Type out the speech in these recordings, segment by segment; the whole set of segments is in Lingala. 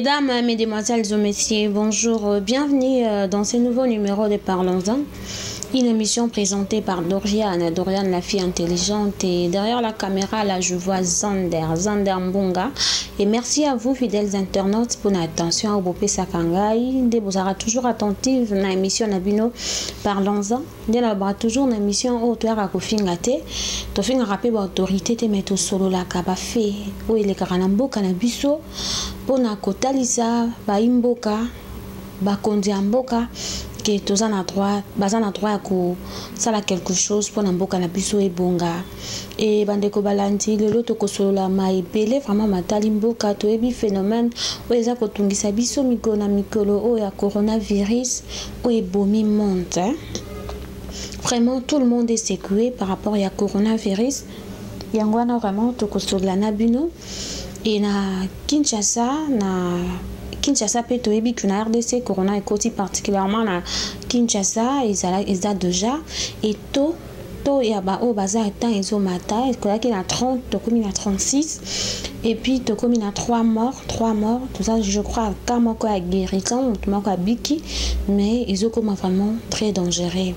Mesdames, mesdemoiselles et messieurs, bonjour, bienvenue dans ce nouveau numéro de Parlons-en. Une émission présentée par Doriane, Doriane la fille intelligente. Et derrière la caméra, là, je vois Zander, Zander Mbunga. Et merci à vous, fidèles internautes, pour l'attention au Bopé Sakangai. Vous serez toujours attentive à l'émission na bino Parlons-en. Nde nalobaka toujours na émission oyo toyaka kofinga te, tofingaka mpe baautorité te, mais tosololaka bafe oyo elekaka na mboka na biso mpona kotalisa bayimboka, bakonzi ya mboka ke toza na droit, baza na droit ya kosala quelque chose mpona mboka na biso ebonga. E bandeko balandi, lelo tokosolola ma ebele vraiment matali mboka. Toyebi phénomène oyo eza kotungisa biso mikolo na mikolo, oyo ya coronavirus oyo ebomi monde, hein? Vraiment, tout le monde est secoué par rapport ya coronavirus. Yango wana vraiment tokosolola na bino. E na Kinshasa, na Kinshasa mpe toyebi ke na RDC corona ekoti, particulièrement na Kinshasa ezala eza déjà et to ya baoyo baza atteint ezomata. Ekolaki na 30, tokomi na 36, et puis tokomi na 3 morts, 3 morts. Toza, je crois, cas moko ya guérison, moto moko abiki, mais ezokoma vraiment très dangereux.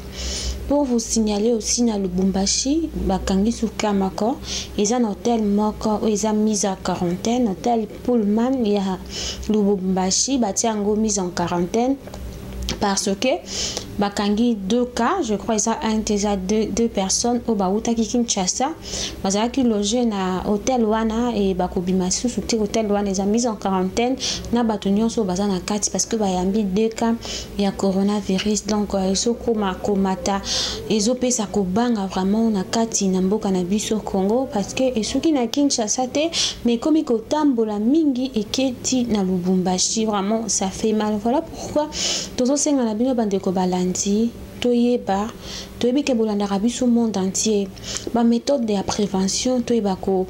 Pour vous signaler aussi, na Lubumbashi bakangi suka moko, eza na hôtel moko oyo eza mise en quarantaine, hôtel Pullman ya Lubumbashi, batia yango mise en quarantaine parce que bakangi deux cas, je crois eza un te, eza deux personnes oyo bautaki Kinshasa, bazalaki loge na hôtel wana e bakobima lisusu te. Hôtel wana eza mise en quarantaine na bato nyonso oyo baza na kati parce que bayambi deux cas ya coronavirus. Donc ezokoma komata, ezopesa kobanga vraiment na kati na mboka na biso Congo, parce que esoki na Kinshasa te, mais ekomi kotambola mingi, eketi na Lubumbashi. Vraiment, ça fait mal. Voilà pourquoi tozosenga na bino, bandeko balandi, toyeba, toyebi ke bolandaka biso monde entier, baméthode ya prévention toyeba ko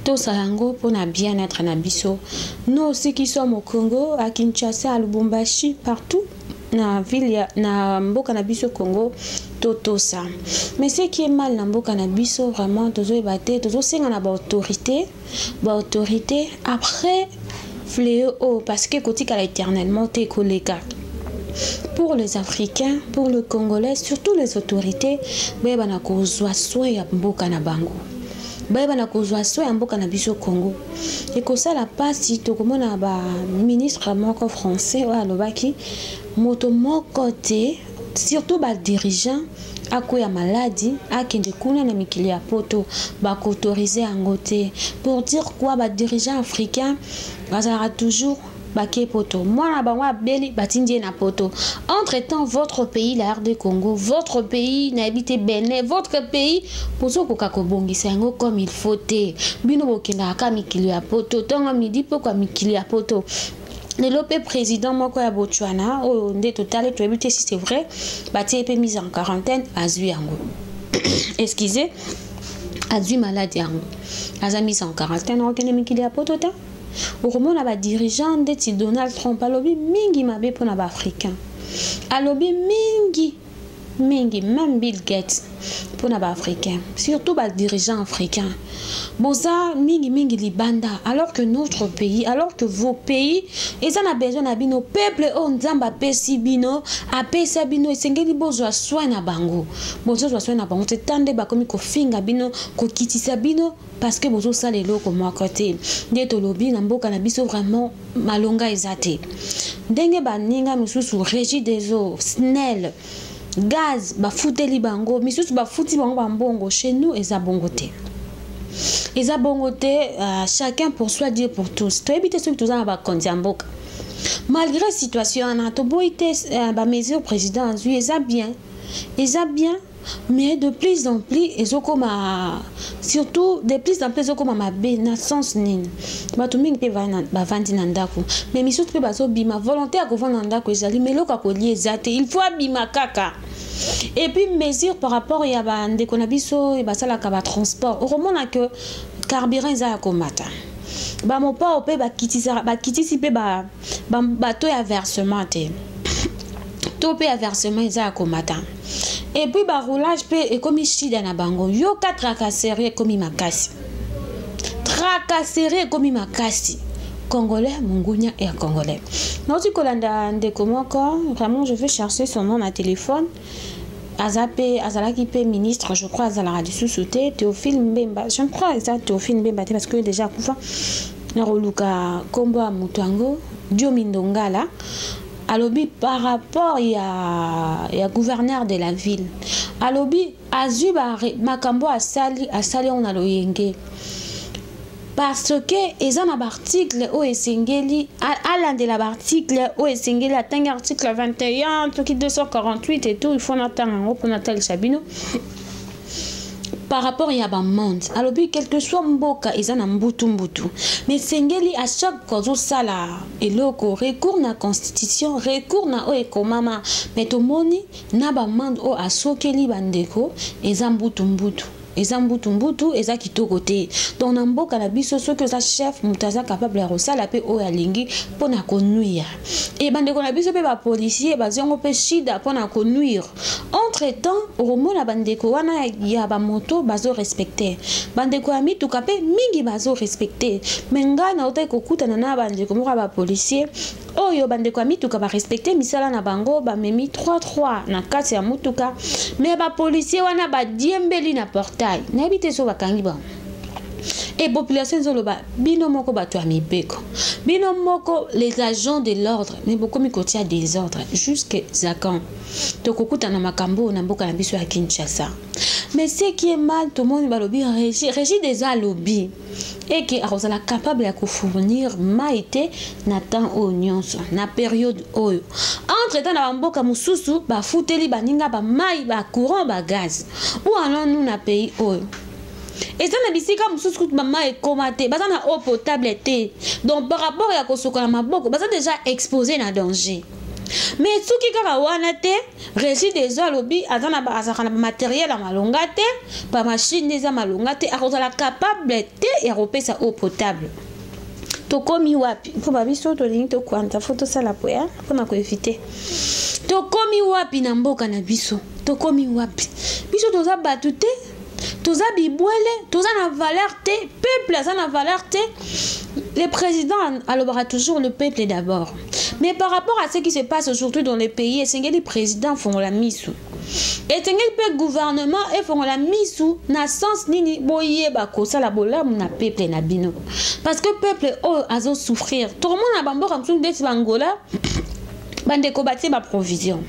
tosala yango mpona bien-être na biso. Nous aussi qui sommes au Congo, à Kinshasa, à Lubumbashi, partout na ville ya, na mboka na biso Congo, totosa. Mais ce qui est mal na mboka na biso, vraiment tozoyeba te. Tozosenga na baautorité, baautorité, après fléau oyo, parce que kotikala éternellement te, koleka. Pour les Africains, pour le Congolais, surtout les autorités, bayeba na kozwa soin ya mboka na bango, bayeba na kozwa soin ya mboka na biso Congo. Ekosala mpasi, tokomona baministre moko français oyo alobaki moto moko te, surtout badirigeant, akwea maladi akende kuna na mikili ya Poto, bakoautoriser yango te. Pour dire quoi? Badirigeant africain bazalaka toujours bake Poto, mwana bango abeli, batindi ye na Poto. Entre temps, votre pays, la RD Congo, votre pays, nayebi te, Benin, votre pays, bozokoka kobongisa yango comme il faut te. Bino bokendaka kaka mikili ya Poto, ntongo midi pokwa mikili ya Poto. Lelo mpe président moko ya Botswana oyo nde totali, toyebi te si c'est vrai, batie mpe mise en quarantaine, azwi yango, excusez, azwi maladi yango, aza mise en quarantaine, akokende mikili ya Poto te. Okomona badirigeant ndeti Donald Trump alobi mingi mabe mpona baafricain, alobi mingi mingi, même Bill Gates, mpona baafricain, surtout badirigeant africain, boza mingimingi libanda, alors que notre pays, alors que vos pays eza na besoin na bino. Peuple oyo Nzambe apesi bino, apesa bino, esengeli bozwa soin na bango. Bozozwa soin na bango te. Ta nde bakomi kofinga bino, kokitisa bino, parce que bozosala eloko moko te. Nde tolobi na mboka na biso vraiment malonga eza te. Ndenge baninga misusu, Régie des eaux, SNEL, gaz, bafuteli bango, misusu bafuti bango bambongo, chez nous eza bongo te, eza bongo te. Chacun pour soi, Dieu pour tous. Toyebi te soki toza na bakonzi ya mboka. Malgré situation wana, toboyi te, bamesure président azwi eza bien, eza bien, mais de plus en plus ezokoma, surtout de plus en plus ezokoma mabe. Na sens nini? Bato mingi mpe bavandi na ndako, mais misusu mpe bazobima. Volonté ya kovanda na ndako ezali, mais eloko ya kolia eza te, il faut abima kaka. Et puis mesure par rapport ya bandeko na biso basalaka batransport, okomona ke carburant eza ya komata, bamopao mpe bakitisi mpe bato ya versement te, to mpe ya versement eza ya komata. Et puis baroulage mpe ekomi shida na bango. Yoka, tracasserie ekomi makasi, tracasserie ekomi makasi. Congolais mongunia ya Congolais. Nauti kolanda ndeko moko, vraiment je vais chercher son nom na téléphone. Aza pe azalaki pe ministre, je crois azalaka lisusu te, Théophile Mbemba. Je crois eza Théophile Mbemba te parce que déjà akufa. Nakoluka kombo ya moto yango, Diomi Ndongala. Alobi par rapport ya gouverneur de la ville. Alobi azwi ba makambo asali, asali yango na loyenge. Parce que eza na ba article oyo esengeli, alandela ba article oyo esengeli, atangi article 21, soki 248 et tout, il faut natanga yango mpona natalisa bino. Par rapport ya ba monde, alobi quel que soit mboka eza na mbutu mbutu, mais esengeli à chaque fois ozosala eloko recours na constitution, recours na oyo ekomama. Mais tomoni na ba monde oyo asokeli bandeko eza mbutu mbutu, eza mbutu mbutu, eza kitoko te. Donc na mboka na biso soki oza chef, moto aza capable ya kosala pe oyo alingi mpona konuire. E bandeko na biso pe ba policier bazwi yango pe shida mpona konuire. Entre temps okomona bandeko wana ya ba moto bazo respecter, bandeko ya mituka pe mingi bazo respecter. Mais ngai nautaki kokutana na bandeko moko ya ba policier oyo bandeko ya mituka ba respecter misala na bango, bamemi 3-3 na kati ya mutuka, mais ba policier wana badiembeli na portail. Nayebi te so bakangi bango. Et population ezoloba bino moko bato ya mibeko, bino moko les agents de l'ordre, mais bokomi kotia désordre jusque à quand? Tokokutana makambo na mboka na biso ya Kinshasa. Mais ce qui est mal, tomoni balobi régie, régie des alobi et que akozala capable ya kofournir mai te na temps oyo nyonso, na période oyo. Entre temps na bamboka mosusu bafuteli baninga ba mai, ba courant, ba gaz. Où allons-nous na pays oyo? Eza na bisika mosusu kutu ba mai ekoma te, baza na eau potable te. Donc par rapport ya kosokola maboko, baza déjà exposé na danger. Mais soki kaka wana te, régie des eaux alobi aza na ba, azalaka na ba matériel ya malonga te, ba machine eza malonga te, akozala capable te ya kopesa eau potable. Tokomi wapi? Mpo ba biso tolingi tokwanta, fo tosala po ya mpona koevite. Tokomi wapi na mboka na biso? Tokomi wapi? Biso toza bato te, toza bibwele, toza na valeur te, peuple aza na valeur te. Le président alobaka toujours le peuple d'abord. Mais par rapport à ce qui se passe aujourd'hui dans le pays, esengeli président fongola misu. Esengeli pe gouvernement e fongola misu na sens nini boyeba kosala bolamu na peuple na bino. Parce que peuple oyo azo souffrir. Tout le monde na bamboka mosusu ndeti bangola, bandeko batie ba provision.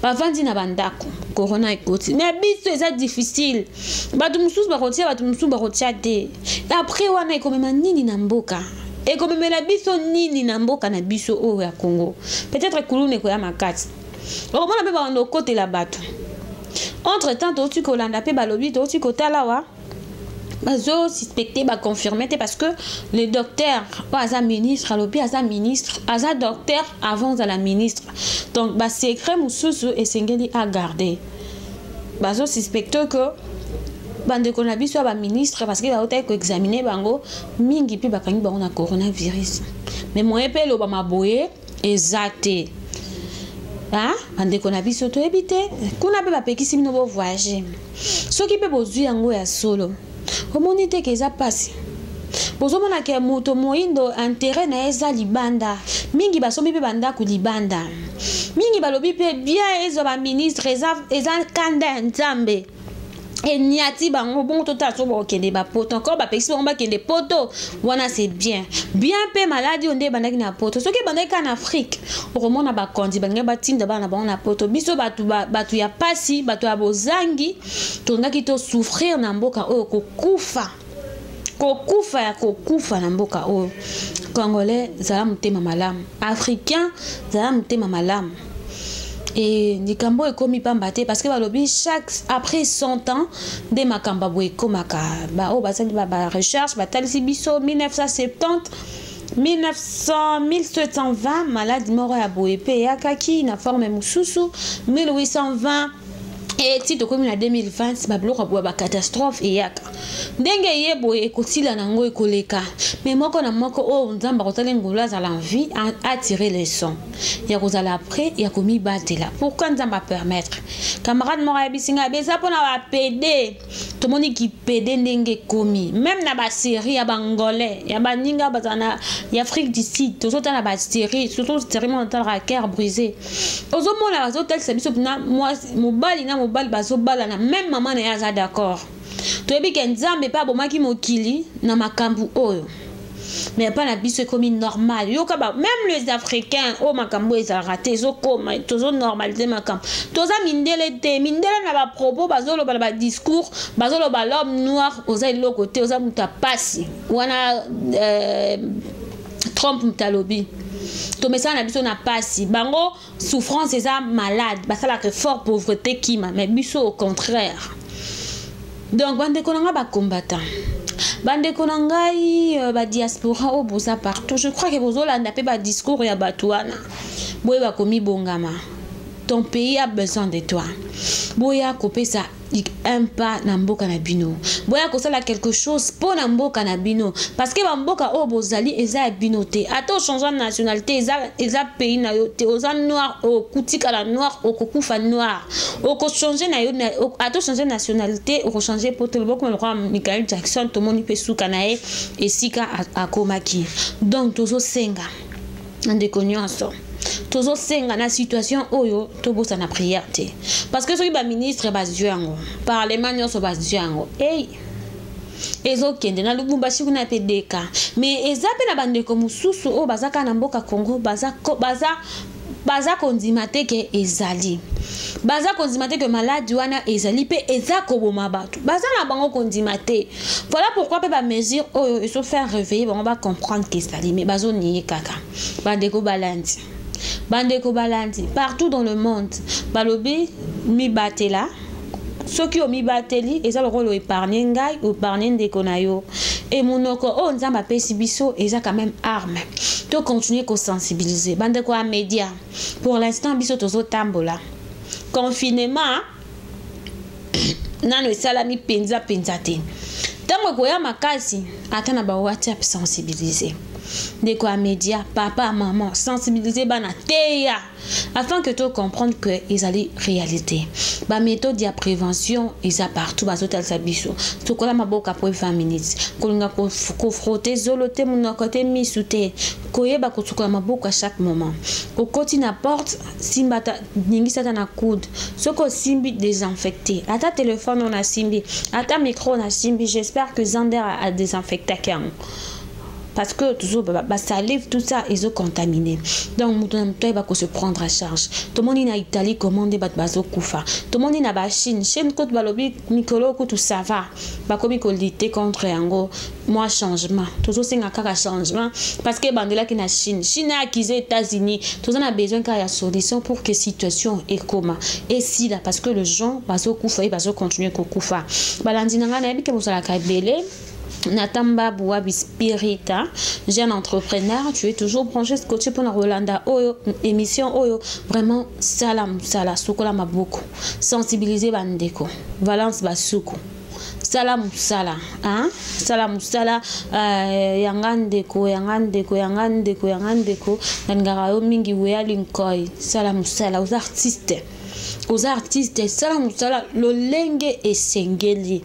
Bavandi na bandako, corona ekoti. Mais biso eza difficile. Bato mosusu bakotia, bato mosusu bakotia te. Après wana ekomema nini na mboka? Ekomemela biso nini na mboka na biso oyo ya Congo? Peut-être kuluna ekoya makasi. Okomona mpe babanda kokotela bato. Entre temps touti kolanda mpe balobi, touti kotala wa bazo suspecter, ba confirmer te parce que le docteur oyo aza ministre alobi aza ministre, aza docteur avant ozala ministre. Donc ba secret mosusu esengeli a garder. Bazo suspecter que bandeko na biso ya ba ministre parce que baotaki ko examiner bango mingi mpe bakangi bango na coronavirus. Mais moyen mpe eloba maboye eza te. Hein? Bandeko na biso toyebi te kuna mpe bapekisi bino bo voyager. Soki mpe bozwi yango ya solo, omoni te ke eza pasi. Bozomona ke moto moyindo intérêt na ye eza libanda. Mingi basombi mpe bandako libanda. Mingi balobi mpe bien ezwa ba ministre, eza kanda ya Nzambe. Eniati bango bongo totala so bakokende ba poto. Encore bapekisi bango bakende poto wana, c'est bien. Bien mpe maladi oyo nde ebandaki na poto. Soki ebandaki kaka na Afrique, okomona bakonzi balingi batinda bana na bango na poto. Biso bato ya pasi, bato ya bozangi, tolingaki tosouffrir na mboka oyo, kokufa. Kokufa ya kokufa na mboka oyo. Congolais zala motema malamu, Africain zala motema malamu. Et likambo ekomi pamba te parce que balobi chaque après 100 ans nde makambo boye ekomaka. Ba oyo basali ba recherche batalisi biso 1970, 1900, 1720 maladi moko ya boye mpe eyakaki na forme mosusu, 1820. E ti tokomi na 2020, babiloko ya boye, bacatastrophe eyaka ndenge eye boye, ekotila nango, ekoleka. Mais moko na moko oyo Nzambe akotala ngolu, azala en vie, atire leçon ya kozala après ya komibatela. Pourquoi Nzambe apermettre? Camarade moko ayebisi ngai, eza mpona bapédé. Tomoni kipédé ndenge ekomi, même na basérie ya bangolais, ya baninga bazala na ya Afrique du Sud. Tozotala basérie, surtout série moko natalaka, Cœur brisé. Ozomona bazotalisa biso mpena mobali na mobali bazobalana, même mama na ye aza d'accord. Toyebi ke Nzambe mpe abomaki mokili na makambo oyo, mais epai na biso ekomi normal. Yoka ba même les Africains oyo makambo ezalaka te, ezokoma, tozonormalize makambo. Toza mindele te. Mindele na bapropos bazoloba, na badiscours bazoloba, l'homme noir oza eloko te, oza moto apasi wana. Trump moto alobi tomesana na biso na pasi. Bango souffrance eza malade, basalaka fort, pauvreté kima, mais biso au contraire. Donc bandeko na ngai bacombattant, bandeko na ngai badiaspora oyo boza partout, je crois ke bozolanda mpe badiscours ya bato wana. Boyeba komibongama, ton pays a besoin de toi. Boya kopesa un pas na mboka na bino, boya kosala quelque chose mpo na mboka na bino, parce que bamboka oyo bozali eza ya bino te. Ata ochange nationalité, eza pays na yo te. Oza noir, okotikala noir, okokufa noir. Okochange na yo, ata ochange nationalité, okochange po te. Loboko lokola Michael Jackson, tomoni mpe suka na ye esika akomaki. Donc tozosenga na ndeko nyonso, tozosenga na situation oyo, tobosana prière te, parce que soki baministre bazwi yango, parlement nyonso bazwi yango, ei ezokende na Lubumbashi kuna mpe deka. Mais eza mpe na bandeko mosusu oyo baza kaka na mboka Congo, baza kondima te ke ezali, baza kondima te ke maladi wana ezali mpe eza koboma bato. Baza na bango kondima te. Voilà pourquoi mpe bamesure oyo ezofaire réveiller bango, bacomprendre ke ezali, mais bazonie kaka. Bandeko balandi, bandeko balandi partout dans le monde, balobi mibatela. Soki omibateli, eza lokola oépargne ngai, oépargne ndeko na yo. E monoko oyo Nzambe apesi biso eza quand même arme. Tocontinue kosensibiliser bandeko ya média. Pour l'instant biso tozotambola, confinement nano esalami mpenza mpenza te. Ntango ekoya makasi, ata na bawhatsapp, sensibiliser ndeko ya média, papa, maman, sensibiliser bana, teya, afin que to comprendre que ezali réalité. Baméthode ya prévention eza partout, bazotalisa biso. Tokola maboko après 20 minutes, kolinga kofrotter zolo te, monoko te, misu te, koyeba kosukola maboko à chaque moment. Okoti na porte, simba ata, ningisa ata na coude. Soki osimbi, désinfecté. Ata telefone oyo nasimbi, ata micro nasimbi, j'espère que Zander adésinfectaki yango, parce que toujours basalive, tout ça ezocontaminé. Donc moto na moto ayeba kose prendre à charge. Tomoni na Italie comment nde bato bazokufa. Tomoni na bachine, Chine kutu balobi mikolo kutu ça va, bakomi kolutter contre yango. Mwa changement, tozosenga kaka changement, parce que ebandelaki na Chine. Chine accuse États-Unis. Toza na besoin kaka ya solution pour que situation ekoma esila, parce que les gens bazokufa ye, bazocontinue kokufa. Balandi na ngai, nayebi ke bozalaka ebele. Nathan Babou Spirita, jeune entrepreneur, tu es toujours branché, scotché pour la Rolanda oyo, émission oyo, vraiment salam sala, sukola maboko, sensibiliser bandeko, Valence Basuku. Sala mosala, hein? Sala mosala. Yanga ndeko, yanga ndeko, yanga ndeko, yanga ndeko, nalingaka yo mingi. Weya Linkoy, sala mosala. Oza artiste, oza artiste, sala mosala lolenge esengeli.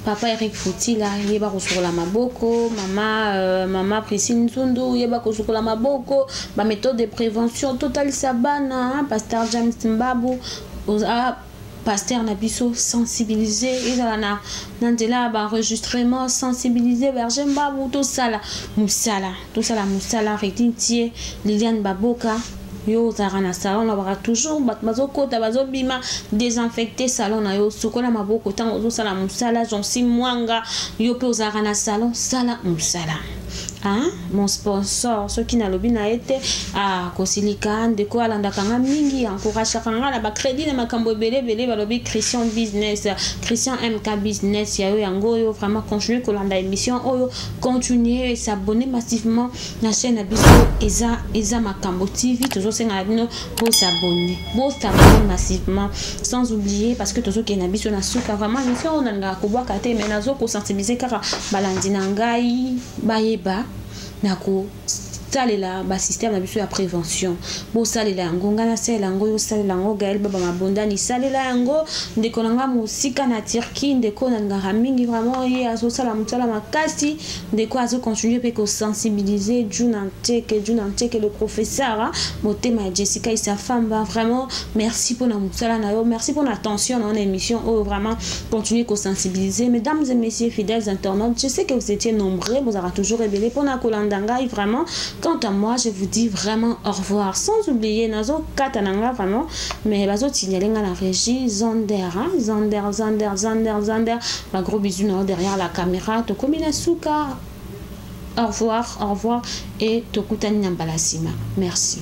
Papa Eric Futila, yeba kosukola maboko. Mama Priscille Nzundu, yeba kosukola maboko. Baméthode de prévention, totalisa bana. Pasteur James Mbabu, oza pasteur na biso, sensibiliser, ezala na nzela ya baenregistrement, sensibiliser. Berger Mbabu, tosala mosala, tosala mosala. Retin Tie, Liliane Baboka, yo ozalaka na salon, lobaka toujours bato bazokota, bazobima, désinfecte salon na yo, sokola maboko ntango ozosala mosala. Jonsi Mwanga, yo mpe ozalaka na salon, sala mosala. Hein? Mon sponsor, soki nalobi na ye te, ah, kosilika, ndeko alandaka nga mingi, encourageaka nga na ba crédit na makambo ebele ebele, balobi Christian Business, Christian MK Business, ya yo yango oyo, vraiment continuer kolanda émission oyo, continuer s'abonner massivement na chaîne na biso eza eza makambo TV, tozosenga na bino bo s'abonner, bo s'abonner massivement, sans oublier parce que tozokende na biso na suka, vraiment émission oyo nalingaka kobwaka te, mais nazo kosensibiliser kaka balandi na ngai bayeba na kosalela basystème na biso ya prévention. Bosalela yango, ngai nasalela yango, yo osalela yango, Gael Baba Mabondani salela yango, ndeko na ngai mosika na Turquie, ndeko nalingaka mingi, vraiment ye azosala mosala makasi, ndeko azocontinue mpe kosensibiliser Juna Nteke, Juna Nteke le professeur, motema ya Jessica Isafamba, vraiment merci mpona mosala na yo, merci mpona attention na yo na émission oyo, vraiment continuer kosensibiliser. Mesdames et messieurs, fidèles internautes, je sais que vous étiez nombreux, vous aurez toujours ebele mpona kolanda ngai. Vraiment, quant à moi, je vous dis vraiment au revoir, sans oublier nazokata na nga vraiment, mais bazotignale nga na régie Zander, hein? Zander, Zander, Zander, Zander, ba gros bisous na yo derrière la caméra. Tokomi na suka, au revoir, au revoir et tokutani na mbala nsima. Merci.